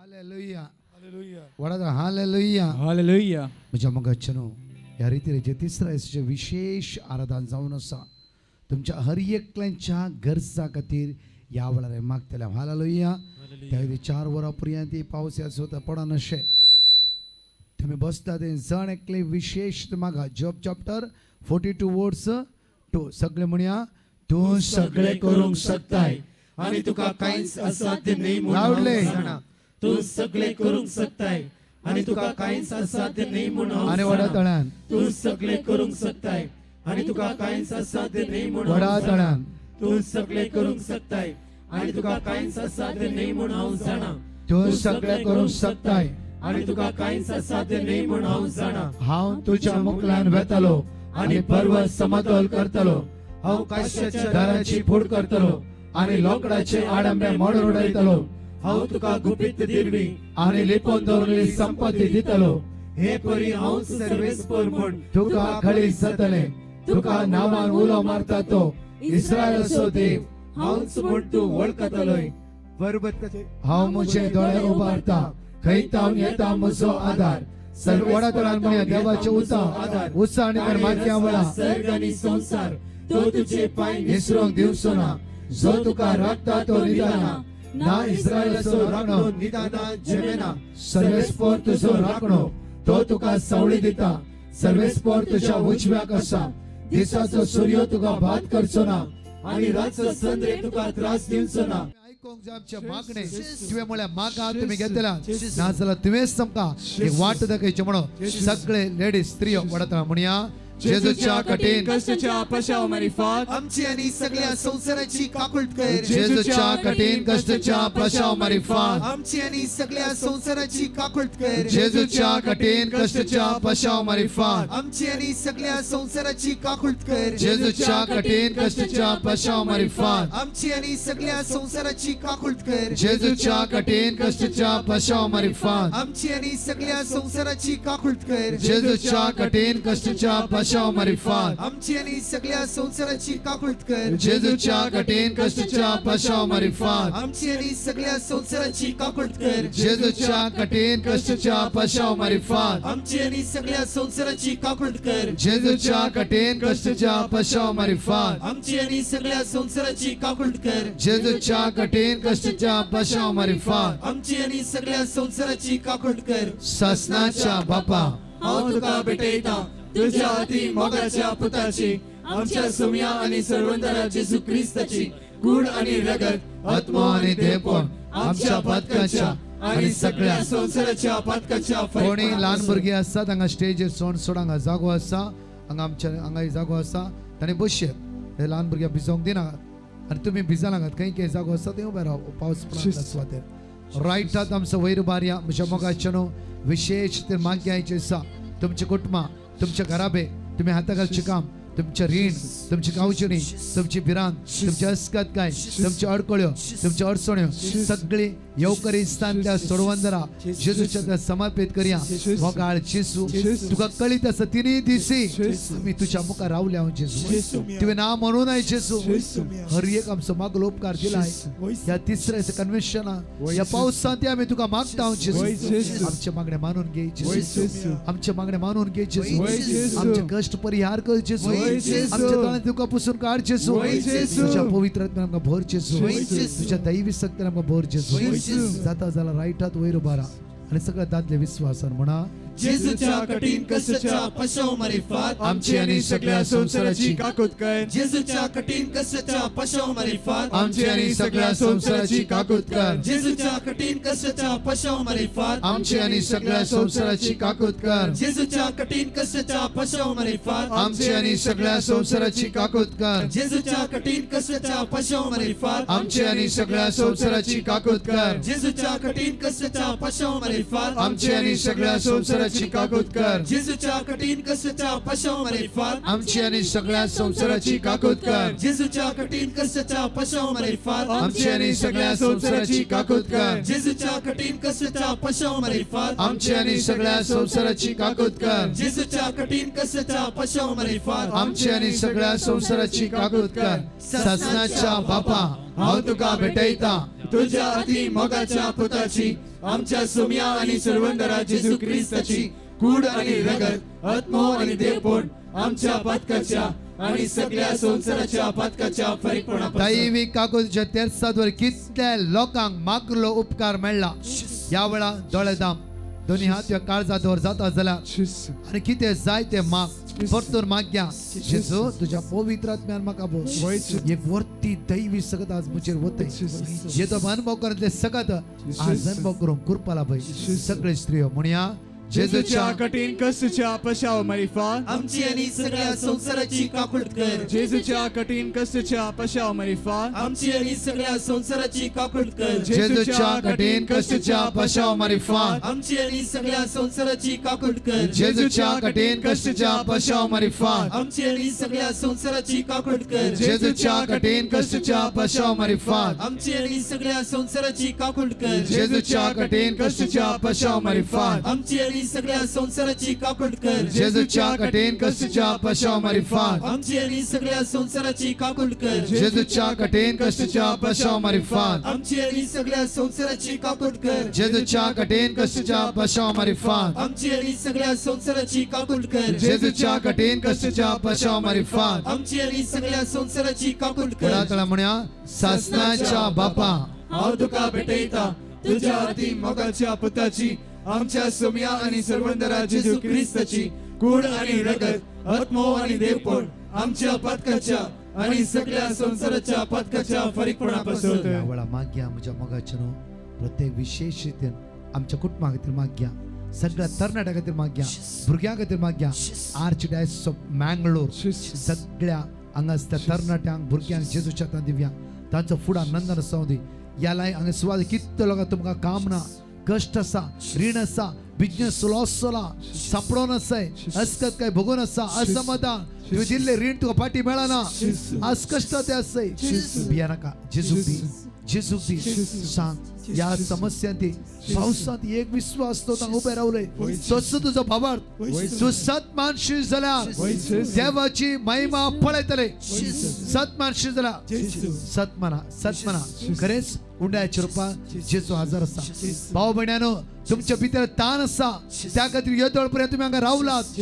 Hallelujah. Hallelujah. वडा hallelujah. Hallelujah. म्हज्या मोगाच्यानो, ह्या रितीन जे तिसऱ्या दिसाचें विशेश आराधन जावन आसा, तुमच्या हर एकल्यांच्या गरजा खातीर ह्या वेळार मागतले. हालेलुया. त्या खातीर 4 वरां पर्यंत पावस येता पडनाशें तुमी बसता ते जण एकले विशेश मागा. जॉब चॅप्टर 42 वर्स 2. सगळे म्हणया, तूं सगळे करूंक शकताय आणि तुका कांयच असाध्य न्हय म्हूण हांव लावडले. जाणा. तूं सगळे करूंक शकताय आणि तुका कांयच असाध्य न्हय म्हूण हांव आनी व्हडा जाणा. तळ्यान. तूं सगळे करूंक शकताय आणि तुका कांयच असाध्य न्हय म्हूण हांव व्हडा जाणा. तळ्यान. तूं सगळे करूंक शकताय आणि तुका कांयच असाध्य न्हय म्हूण हांव जाणा. तूं सगळे करूंक शकताय आणि तुका कांयच असाध्य न्हय म्हूण हांव जाणा. हांव तुज्या मुखल्यान वेतलो आणि पर्वत समतोल करतलो. हांव काश्याच्या दाराची फोड करतलो आणि लोकडाचे आडंबे मोडून उडयतलो. हांव तुका गुपीत दिरवी आणि लिपोवन दवरलेली संपत्ती दितलो. हे परी हांव सर्वेस्पर म्हूण तुका खळी जातले. तुका नांवान उलो मारता तो इस्रायलाचो देव हांवच म्हूण तूं वळखतलोय. पर्वताचे हांव म्हजे दोळे उबारता, खंय तावन येता म्हजो आदार? सर्व वडा तळान म्हणया, देवाचे उत्साह उत्साह आनी तर मागया वळा. सर्ग आणि संसार तो तुझे पाय निसरूंक दिवचो ना. जो तुका राखता तो निदाना ना. इस्रायलाचो राखणो निदाना जेमेना. सर्वेस्पर तुजो राखणो, तो तुका सावळी दिता. सर्वेस्पर तुझ्या उजव्याक आसा. दिसाचो सूर्य तुका भात करचो ना आणि रातचो संद्रे तुका त्रास दिवचो ना. आयकोंक जाय आमचे मागणे. तुवें म्हळ्यार मागा, तुमी घेतला नाजाल्यार तुवेंच आमकां एक वाट दाखयची म्हणून सगळे लेडीज, स्त्रियो वडता म्हणया, जेजूच्या कठीण कष्टाच्या पशाव मारिफात आमची आणि सगळ्या संसाराची काकूट कर. जेजूच्या कठीण कष्टाच्या पशाव मारिफात आमची आणि सगळ्या संसाराची काकूट कर. जेजूच्या कठीण कष्टाच्या पशाव मारिफात आमची आणि सगळ्या संसाराची काकूट कर. जेजूच्या कठीण कष्टाच्या पशाव मारिफात आमची आणि सगळ्या संसाराची काकूट कर. जेजूच्या कठीण कष्टाच्या पशाव मारिफात आमची आणि सगळ्या संसाराची काकूट कर. जेजूच्या कठीण कष्टाच्या पशाव मारिफात आमची आणि सगळ्या संसाराची काकूट कर. जेजूच्या कठीण कष्टाच्या पशाव मारिफात आमची आणि सगळ्या संसाराची काकूट कर. जेजूच्या कठीण कष्टाच्या पशाव मारिफात आमची आणि सगळ्या संसाराची काकूट कर. जेजूच्या कठीण कष्टाच्या पशाव मारिफात आमची आणि सगळ्या संसाराची काकूट कर. जेजूच्या कठीण कष्टाच्या पशाव मारिफात आमची आणि सगळ्या संसाराची काकूट कर. ससनाच्या बापा, हांव तुका भेटयता तुझ्या अति मोगाच्या पुताची, आमच्या सुम्या आणि सर्वंतरा जेजू क्रिस्ताची गूढ आणि रगत, आत्मा आणि देवपण आमच्या पातकाच्या आणि सगळ्या संसाराच्या पातकाच्या कोणी ल्हान भुरगीं आसा हांगा स्टेजीर सोड सोड. हांगा जागो आसा, हांगा आमच्या हांगा जागो आसा, ताणें बसचें. हे ल्हान भुरग्यांक भिजोवंक दिना आनी तुमी भिजनाकात. खंय खंय जागो आसा थंय उबे राव पावस पडटा सुवातेर. रायटात आमचो वयर बारया. म्हज्या मोगाचें न्हू, विशेश ते माग्याचे आसा. तुमचे कुटुंबां, तुमचे घराबे, तुमी हाता घालचें काम, तुमचें रीण, तुमची गांवचणी, तुमची भिरांत, तुमची अस्कत काय, तुमच्यो अडकळ्यो, तुमच्यो अडचण्यो सगळी येवकरिस्तान त्या सोडवंदरा जेजूच्या त्या समर्पित करया. मोगाळ जेजू, तुका कळीत आसा, तिनूय दिसी आमी तुज्या मुखार रावल्या हांव जेजू. तुवें ना म्हणून I जेजू, हर एक आमचो मागलो उपकार दिलाय. ह्या तिसऱ्या कन्व्हेन्शना ह्या पावसांत आमी तुका मागता हांव जेजू. आमचे मागणे मानून घे जेजू. आमचे मागणे मानून घे जेजू. आमचे कश्ट परिहार कर जेजू. आमच्या दोळ्यांत तुका पुसून काड जेजू. तुझ्या पवित्र आत्म्यान आमकां भर जेजू. तुझ्या दैवी शक्तीन आमकां भर जेजू. जाता जाल्यार रायटात वयर उबारा आनी सगळ्या दादले विश्वासान म्हणा, जेजूच्या कठीण कष्टाच्या पशाव मारिफात आमची आणि सगळ्या संसाराची काकूत कर. जेजूच्या कठीण कष्टाच्या पशाव मारिफात आमची आणि सगळ्या संसाराची काकूत कर. जेजूच्या कठीण कष्टाच्या पशाव मारिफात आमची आणि सगळ्या संसाराची काकूत कर. जेजूच्या कठीण कष्टाच्या पशाव मारिफात आमची आणि सगळ्या संसाराची काकूत कर. जेजूच्या कठीण कष्टाच्या पशाव मारिफात आमची आणि सगळ्या संसाराची काकूत कर. जेजूच्या कठीण कष्टाच्या पशाव मारिफात आमची आणि सगळ्या संसाराची काकूत कर. जेजूच्या कठीण कष्टाच्या पशाव मारिफात आमची आणि सगळ्या संसाराची काकूत कर. जेजूच्या कठीण कष्टाच्या पशाव मारिफात आमची आणि सगळ्या संसाराची काकूत कर. जेजूच्या कठीण कष्टाच्या पशाव मारिफात आमची आणि सगळ्या संसाराची काकूत कर. जेजूच्या कठीण कष्टाच्या पशाव मारिफात आमची आणि सगळ्या संसाराची काकूत कर. ससनाच्या बापा, हांव तुका भेटयता तुझ्या अति मोगाच्या पुताची, आमच्या सोम्या आणि सर्वंदरा जेजू क्रिस्ताची कूड आणि रगत, आत्मो आणि देवपण आमच्या पातकाच्या आणि सगळ्या संसाराच्या पातकाच्या फरीकपणापासून. दैवी काकुळतीच्या तेर्साद्वारे कितल्या लोकांक मागलो उपकार मेळ्ळा. ह्या वेळा दोळे दाम, दोन्ही हात ह्या काळजावर जाता जाल्यार आनी कितें जाय तें माग, परतून मागया. जेजू, तुज्या पवित्र आत्म्यान म्हाका बोल. एक वर्ती दैवी सगत आज म्हजेर वतय, जे तो अनुभव करतले सगत आज अनुभव करूंक कृपा लाभय. सगळे स्त्रियो म्हणया, जेजूच्या जेजूच्या कठीण कष्टाच्या पशाव मारिफात आमची आणि सगळ्या संसाराची काकूट कर. जेजूच्या कठीण कष्टाच्या पशाव मारिफात आमची आणि सगळ्या संसाराची काकूट कर. जेजूच्या कठीण कष्टाच्या पशाव मारिफात आमची आणि सगळ्या संसाराची काकूट कर. जेजूच्या कठीण कष्टाच्या पशाव मारिफात आमची आणि सगळ्या संसाराची काकूट कर. जेजूच्या कठीण कष्टाच्या पशाव मारिफात आमची आणि सगळ्या संसाराची काकूट कर. जेजूच्या कठीण कष्टाच्या पशाव मारिफात आमची आणि सगळ्या संसाराची काकूट कर. जेजूच्या कठीण कष्टाच्या पशाव मारिफात आमची आणि सगळ्या संसाराची काकूट कर. जेजूच्या कठीण कष्टाच्या पशाव मारिफात आमची आणि सगळ्या संसाराची काकूट कर. जेजूच्या कठीण कष्टाच्या पशाव मारिफात आमची आणि सगळ्या संसाराची काकूट कर. जेजूच्या कठीण कष्टाच्या पशाव मारिफात आमची आणि सगळ्या संसाराची काकूट कर. कुणातला म्हणया, सासनाच्या बापा, हांव तुका भेटयता तुझ्या अति मोगाच्या पुताची, आमच्या सोम्या आणि सर्वंदरा जेजू क्रिस्ताची कूड आणि रगत, आत्मो आणि देवपण आमच्या पातकाच्या आणि सगळ्या संसाराच्या पातकाच्या फरीकपणापासून. ह्या वेळा मागया म्हज्या मोगाच्या न्हू, प्रत्येक विशेष रितीन आमच्या कुटुंबा खातीर मागया, सगळ्या तरणाट्या खातीर मागया, भुरग्यां खातीर मागया. आर्च डायस ऑफ मँगलोर सगळ्या हांगासल्या तरणाट्यांक, भुरग्यांक जेजूच्या हातान दिवया. तांचो फुडार नंदन आसा दी. ह्या लाय हांगा सुवात कितले लोकांक तुमकां काम ना, कश्ट आसा, रीण आसा, बिजनेस लॉस जाला, सापडोन आसाय, अस्कत काय भोगून आसा, असमाधान, तुवें दिल्ले रीण तुका फाटी मेळना, आज कश्ट ते आसाय. भिया नाका, जेजूक दी, जेजूक दी. सांग ह्या समस्यांती पावसांत एक विश्वास तो तांकां उबे रावले, तसो तुजो भावार्थ तूं सतमानशी जाल्यार देवाची महिमा पळयतले. सतमानशी जाल्यार सतमाना, सतमाना खरेंच उंड्याच्या रुपान जेजू हजर आसा. भाव भयण्यानो, तुमच्या भितर ताण आसा, त्या खातीर येदोळ पर्यंत तुमी हांगा रावलात.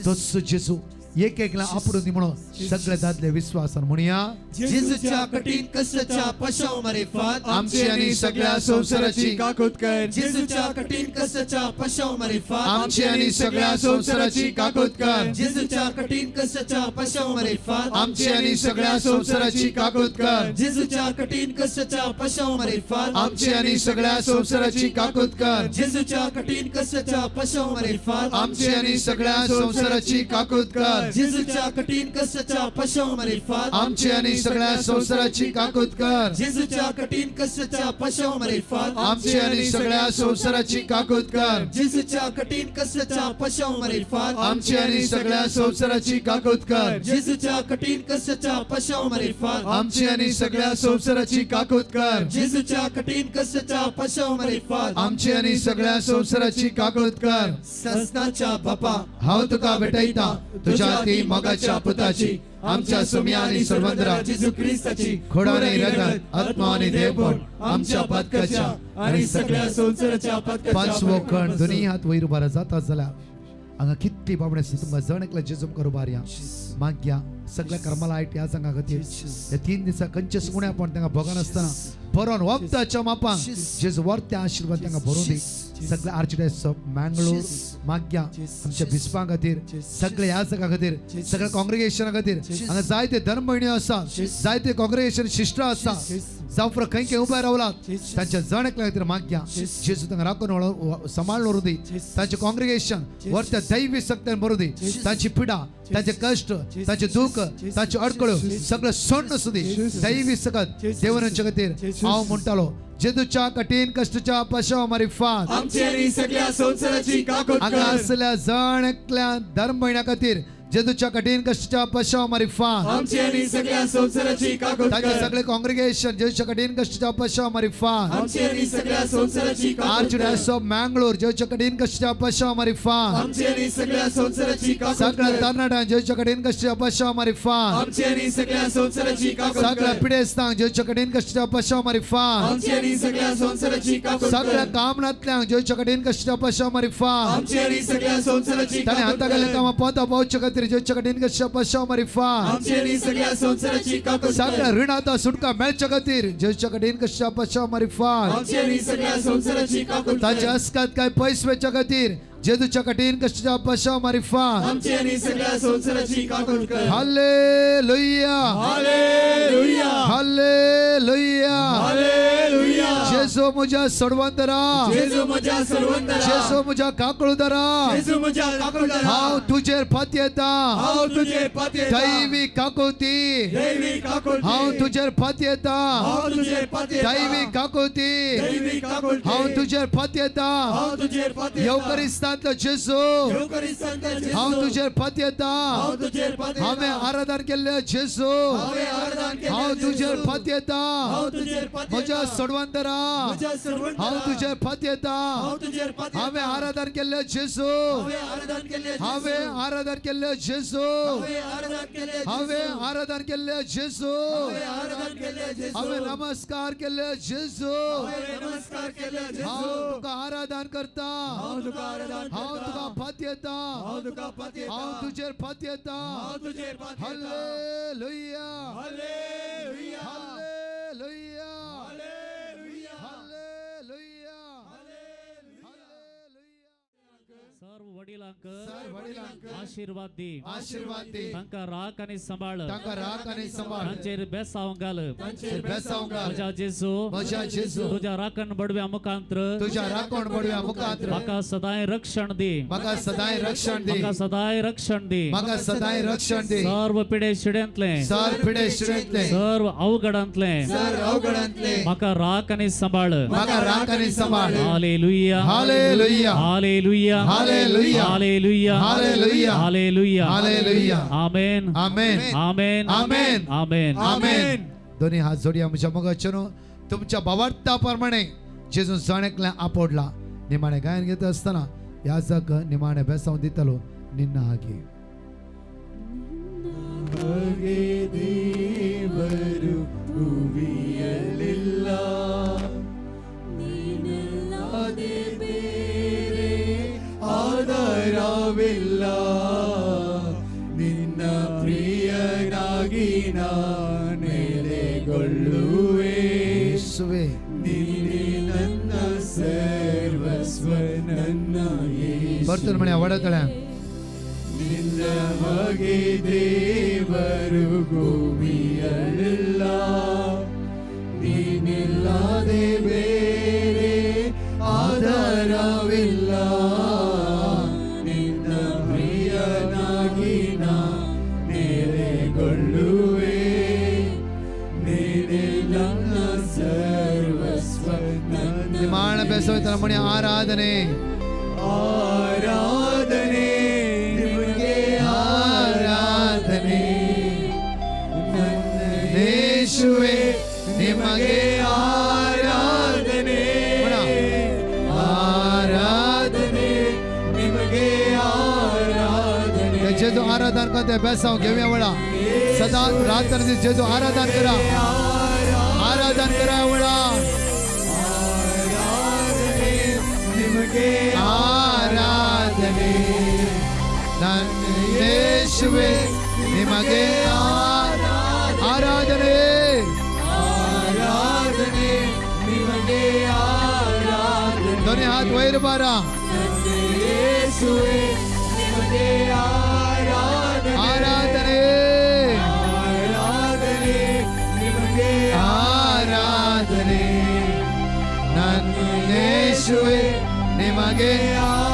तसो जेजू एक एकला आपडून दी म्हणून सगळे दादले विश्वासान म्हणया, जेजूच्या कठीण कष्टाच्या पशाव मारिफात आमची आणि सगळ्या संसाराची काकूत कर. जेजूच्या कठीण कष्टाच्या पशाव मारिफात आमची आणि सगळ्या संसाराची काकूत कर. जेजूच्या कठीण कष्टाच्या पशाव मारिफात आमची आणि सगळ्या संसाराची काकूत कर. जेजूच्या कठीण कष्टाच्या पशाव मारिफात आमची आणि सगळ्या संसाराची काकूत कर. जेजूच्या कठीण कष्टाच्या पशाव मारिफात आमची आणि सगळ्या संसाराची काकूत कर. जेजूच्या कठीण कष्टाच्या पशाव मारिफात आमची आणि सगळ्या संसाराची काकूत कर. जेजूच्या कठीण कष्टाच्या पशाव मारिफात आमची आणि सगळ्या संसाराची काकूत कर. जेजूच्या कठीण कष्टाच्या पशाव मारिफात आमची आणि सगळ्या संसाराची काकूत कर. जेजूच्या कठीण कष्टाच्या पशाव मारिफात आमची आणि सगळ्या संसाराची काकूत कर. जेजूच्या कठीण कष्टाच्या पशाव मारिफात आमची आणि सगळ्या संसाराची काकूत कर. ससनाच्या बापा, हांव तुका भेटयता तुझ्या ती मोगाच्या पुताची, आमच्या सुम्या आणि सर्वंद्रा जेजू क्रिस्ताची खोडाने रगत, आत्मा आणि देवपण आमच्या पातकाच्या आणि सगळ्या संसाराच्या पातकाच्या पांचवो खण, दोन्ही हात वयर उबार जाता जाल्यार हांगा कितली बाबडे आसा, तुमकां जण एकल्या जेजू मुखार उबारया, मागया. सगळ्या कर्माला आयट ह्या संघा खातीर ह्या 3 दिसा खंयचे उणेपण तांकां भोगनासतना भरोन वखदाच्या मापान जेजू वर्त्या आशिर्वाद तांकां भरून दी. सगळे आर्चडायस ऑफ मँगलोर मागया, आमच्या बिस्पां खातीर, सगळे ह्या सगळ्या खातीर, सगळ्या कॉंग्रिगेशना खातीर. हांगा जायते धर्म भयणी आसा, जायते कॉंग्रिगेशन शिश्ट आसा, जावं खंय खंय उबे रावलात, तांच्या जण एकल्या खातीर मागया. जेजू तांकां राखून सांबाळून व्हरूं दी. तांचें कॉंग्रिगेशन वर्त्या दैवी शक्त्यान भरूं दी. तांची पिडा, तांचे कश्ट, तांचे दुःख, तांच्यो अडकळ्यो सगळें सोडून आसूं दी. दैवी सकत देवनाच्या खातीर हांव म्हणटालो, जेजूच्या कठीण कश्टाच्या पशाव मारिफात आमची आणि सगळ्या संसाराची काकूत हांगा कर. आसल्या जण एकल्या धर्म भयण्या खातीर जेजूच्या कठीण कष्टाच्या पशाव मारिफात आमची आणि सगळ्या संसाराची काकूत तांचे कर. सगळे कॉंग्रिगेशन जेजूच्या कठीण कष्टाच्या पशाव मारिफात आमची आणि सगळ्या संसाराची काकूत कर. आर्चडायस ऑफ मँगलोर जेजूच्या कठीण कष्टाच्या पशाव मारिफात आमची आणि सगळ्या संसाराची काकूत सगळ्या कर. तरणाट्यांक जेजूच्या कठीण कष्टाच्या पशाव मारिफात आमची आणि सगळ्या संसाराची काकूत सगळ्या कर. पिडेस्तांक जेजूच्या कठीण कष्टाच्या पशाव मारिफात आमची आणि सगळ्या संसाराची काकूत सगळ्या कर. कामनातल्यांक जेजूच्या कठीण कष्टाच्या पशाव मारिफात आमची आणि सगळ्या संसाराची ताणें काकूत हाताखाली कर. कामां पोता पावचे खातीर जेजूच्या कठीण कष्टाच्या पशाव मारिफात आमची आणि सगळ्या संसाराची काकूत सगळ्या कर. ऋणाचा सुटका मेळच्या खातीर जेजूच्या कठीण कष्टाच्या पशाव मारिफात आमची आणि सगळ्या संसाराची काकूत ताच्या कर. अस्कात काय पैस वेच्या खातीर जेजूच्या कठीण कष्टाच्या पशाव मारिफात आमची आणि सगळ्या संसाराची काकूत कर. Hallelujah hallelujah hallelujah hallelujah. जेजू म्हज्या सोडवंतरा जेजू म्हज्या सर्वंतरा. जेजू म्हज्या काकळुदरा जेजू म्हज्या काकुळटरा. हांव तुजेर पातयेता हांव तुजेर पातयेता. दैवी काकुती दैवी काकुळटी. हांव तुजेर पातयेता हांव तुजेर पातयेता. दैवी काकुती दैवी काकुळटी. हांव तुजेर पातयेता हांव तुजेर पातयेता. येवकरिस्तांतलो जेजू येवकरिस्तांतलो जेजू. हांव तुजेर पातयेता हांव तुजेर पातयेता. हांवें आराधन केल्ले जेजू हांवें आराधन केल्ले हांव तुजेर जेजू. पातयेता हांव तुजेर पातयेता. म्हज्या सोडवंतरा म्हज्या सर्वंतरा. हांव तुजेर पातयेता हांव तुजेर पातयेता. हांवें आराधन केल्ले जेजू हांवें आराधन केल्ले जेजू. हांवें आराधन केल्ले जेजू हांवें आराधन केल्ले जेजू. हांवें आराधन केल्ले जेजू हांवें आराधन केल्ले जेजू. हांवें नमस्कार केल्ले जेजू हांवें नमस्कार केल्ले जेजू. हांव तुका आराधन करता हांव तुका आराधन हांव करता. तुका पातयेता हांव तुका पातयेता. हांव तुजेर पातयेता हांव तुजेर पातयेता. Hallelujah hallelujah hallelujah hallelujah hallelujah hallelujah. सर्व वडिलांक सर वडिलांक आशीर्वाद दी आशीर्वाद दी तांकां राख आनी सांबाळ तांकां राख आनी सांबाळ तांचेर बेसांव घाल तांचेर बेसांव घाल म्हज्या जेजू म्हज्या जेजू तुज्या राखण बडव्या मुखांत्र तुझ्या राखण बडव्या मुखांत्र म्हाका सदांय रक्षण दी म्हाका सदांय रक्षण दी म्हाका सदांय रक्षण दी म्हाका सदांय रक्षण दी सर्व पिडे शिड्यांतले सर पिडे शिरेंतले सर्व अवघडांतले सर अवघडांतले म्हाका राख आनी सांबाळ म्हाका राख आनी सांबाळ hallelujah hallelujah hallelujah hallelujah hallelujah hallelujah hallelujah hallelujah amen amen amen amen amen amen. दोन्ही हात जोडया म्हज्या मोगाचें न्हू तुमच्या भावार्था प्रमाणे जेजून जण एकल्यान आपडला निमाणें गायन घेता आसतना ह्या जग निमाणें बेसांव दितलो निन्ना आगे ಹಾಗೆ ದೇವರು ಭುವಿಯಲ್ಲಿಲ್ಲ ನೀನಿಲ್ಲದೆ ಬೇರೆ ಆಧಾರವಿಲ್ಲ ನಿನ್ನ ಪ್ರಿಯನಾಗಿ ನೆಲೆಗೊಳ್ಳುವೆ ಯೇಸುವೇ ನೀನೇ ನನ್ನ ಸರ್ವಸ್ವ ನನ್ನ ಯೇಸು. ಬರ್ತೇನೆ ಮನೆ ಒಡತಳೆ ನಿನ್ನ ಹಾಗೆ ದೇವರು ಭೂಮಿಯಲ್ಲಿಲ್ಲ ನೀನಿಲ್ಲದೆ ಬೇರೆ ಆಧಾರವಿಲ್ಲ ನಿನ್ನ ಪ್ರಿಯನಾಗಿ ನಾ ನೆಲೆಗೊಳ್ಳುವೆ ನೀನೇ ನನ್ನ ಸರ್ವಸ್ವ ನನ್ನ ನಿಮಾಣ ಬೆಸೋಯ್ತನ ಮಣಿ ಆರಾಧನೆ ಆರಾಧನೆ ನಿಮಗೆ ಆರಾಧನೆ ನನ್ನ ಯೇಸುವೆ ನಿಮಗೆ ಆರಾಧನೆ ಆರಾಧನೆ ನಿಮಗೆ ಆರಾಧನೆ जेजू आराधन करते बेसाव घेवया वळा सदा रात्र दीस जेजू आराधन करा आराधन करा वळा ಆರಾಧನೆ ನಿಮಗೆ ಆರಾಧನೆ ನನ್ನ ಯೇಸುವೆ ನಿಮಗೆ ಆರಾಧನೆ ಆರಾಧನೆ ನಿಮಗೆ ಆರಾಧನೆ दोन्ही हात वयर बारा ನನ್ನ ಯೇಸುವೆ ನಿಮಗೆ ಆರಾಧನೆ ಆರಾಧನೆ ಆರಾಧನೆ ನಿಮಗೆ ಆರಾಧನೆ ನನ್ನ ಯೇಸುವೆ ನಿಮಗೆ ಆರಾಧನೆ